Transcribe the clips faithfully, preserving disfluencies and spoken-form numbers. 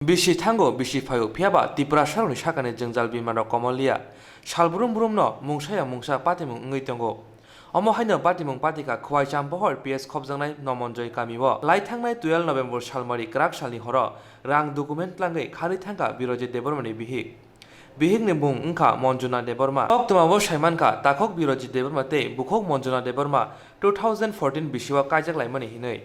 Bisi thango, bisi phaio, phiyaba Tiprasarokni sakani jwngjal bimanrok komoliya. Sal brum brumno mungsaya mungsa patimung wngwi tongo. Omo haino patimung patika Khwai Champohor P S khopjaknai Nomonjoi kamio lai thangnai twelve November salmari kwrak salni horo rang document tlangwi kharwi thangkha Birojit Debbarmani bihik. Bihikni mung wngkha Monjuna Debbarma. Koktwmao saimankha takhuk Birojit Debbarma tei bukhuk Monjuna Debbarma two thousand fourteen bisio kaijak laimani hinwi.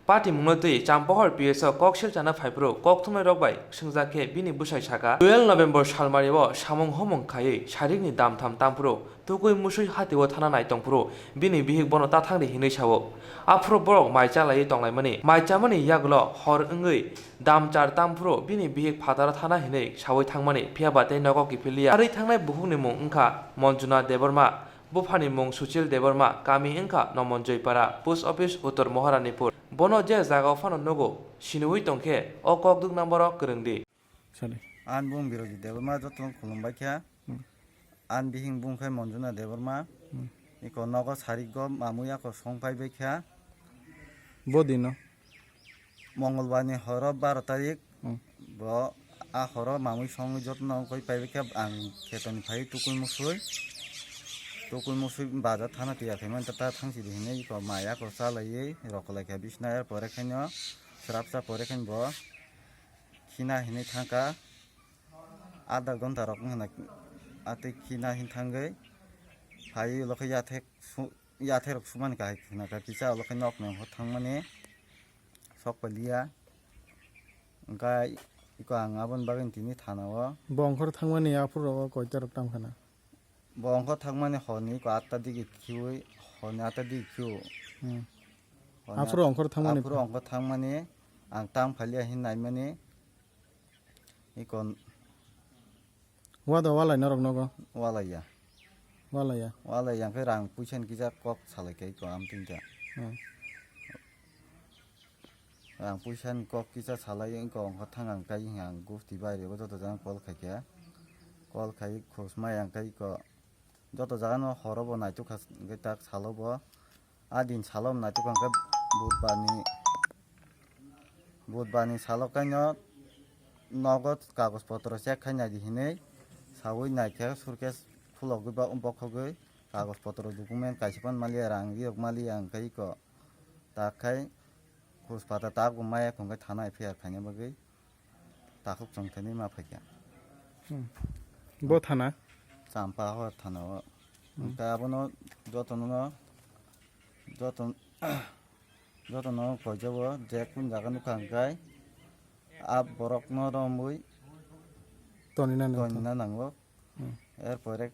Patimungno twi Champohor P S o kok silchana phaiphuru kokthumnairok bai swngjak khe bini bwsai saka, twelve November salmario samung homung khaiwi sarikni damtham tamphuru tukui musui hatio thana nai tongphuru bini bihik bono tathangdi hinwi sao. Aphuru borok mai chalaiwi tonglaimani, mai chamani yagulo hor wngwi damchar tamphuru bini bihik phataro thana hinwi saui thangmani, phiyaba tei nogo kiphilliya. Arwi thangnai bukhukni mung wngkha Monjuna Debbarma, buphani mung Suchil Debbarma, kami wngkha Nomonjoipara, post office Uttor Maharanipur. Bono je jagao phano nugo, siniui tongkhe o kok duknamboro kwrwngdi. Sadi. Ani bung Birojit Debbarma jotono khulumbai kha. Hmm. Ani bihing bung khe Monjuna Debbarma. Hmm. Iko nogo sarigo mamui ako song phaibai kha. Bo dino? Mongolbarni horo baro tarik. Hmm. Bo a horo mamui songwi jotono koi phaibai kha, ang khetoni phai tukui musui. Tukui musui bazar thana tiyar khaimani ta, ta thangsidi hinwi iko mai ako chalaiwi rokolai kha bisna, er pore khaino srapsa pore khaino bo khina hinwi thangkha. Adha ghonta rok wngkha na, atwi khina hin thangwi phaiwi ulo khe yathek su-, yathek rok sumani kahai khna kha kisa ulo khe nok ni hor thangmani sok paliya. Hwnkhe iko ang aboni bagwi tini thana o. Bo ongkhor thangmani aphuru rogo koita rok tamo khna? Bo ongkhor thangmani horni iko atta digi khiui, horni atta digi khiu. Hmm. Horni Aphuru at-, ongkhor thangmani aphuru pha- ongkhor thangmani ang tang phalia hin naimani. Iko Wada walai norok nogo? Walaiya. Walaiya. Walaiya hwnkhe rang puisa ni kisa kok salai khe iko amtwini ta. Hmm. Rang puisa ni kok kisa salai iko ongkha thang ang kai ang gusti bai rego joto jang call khai khe. Call khai khosmai ang kai iko joto jaga no horo bo naituk kha hwnkhe tak salo bo. A din salo naituk kha hwnkhe budbar ni, budbar ni salo kaino nogo kagoj potro check khai nai di hinwi saui nai khe suitcase khulogwi ba bokhogwi kagoj potro document kaisa phano maliya, rang riyok maliya, hwnkhe iko tak khai khus pata tak bo maya hwnkhe thana F I R khaina bagwi. Takhuk chwng thani ma phaikha. Hmm. Bo thana? Champa hor thana o. Hmm. Hwnkhe abono jotono, joton-, jotono koijabo je kun jaga nukha hwnkhe a borokno romwi Tonina nang tonina nango. Hmm. Er pore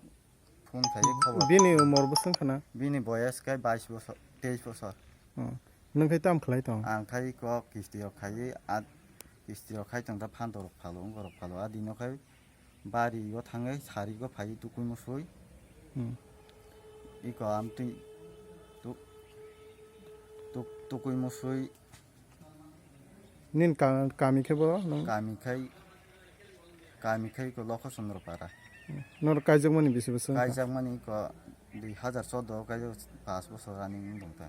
phone khai khobor. Bini umor bwswng khana? Bini boyas khe bais bosor, teis bosor. Hmm. Nwng khai tam khlai tong? Ang khai kok kisti rok khai, a kisti rok khai tong ta phanto rok phalo, wngko rok phalo. A dino khai bari o thangwi sari go phai tukui musui. Hmm. Iko amtwi tuk, tuk, tukui musui. Nini ka-, kami khe bo nwng? Kami khai, kami khai ko Lokho Chandra Para. Norok kaijakmani bisi bwswk wngkha? Kaijakmani ko dui hazar choudo o kaijak, paanch bosor running wng tongkha.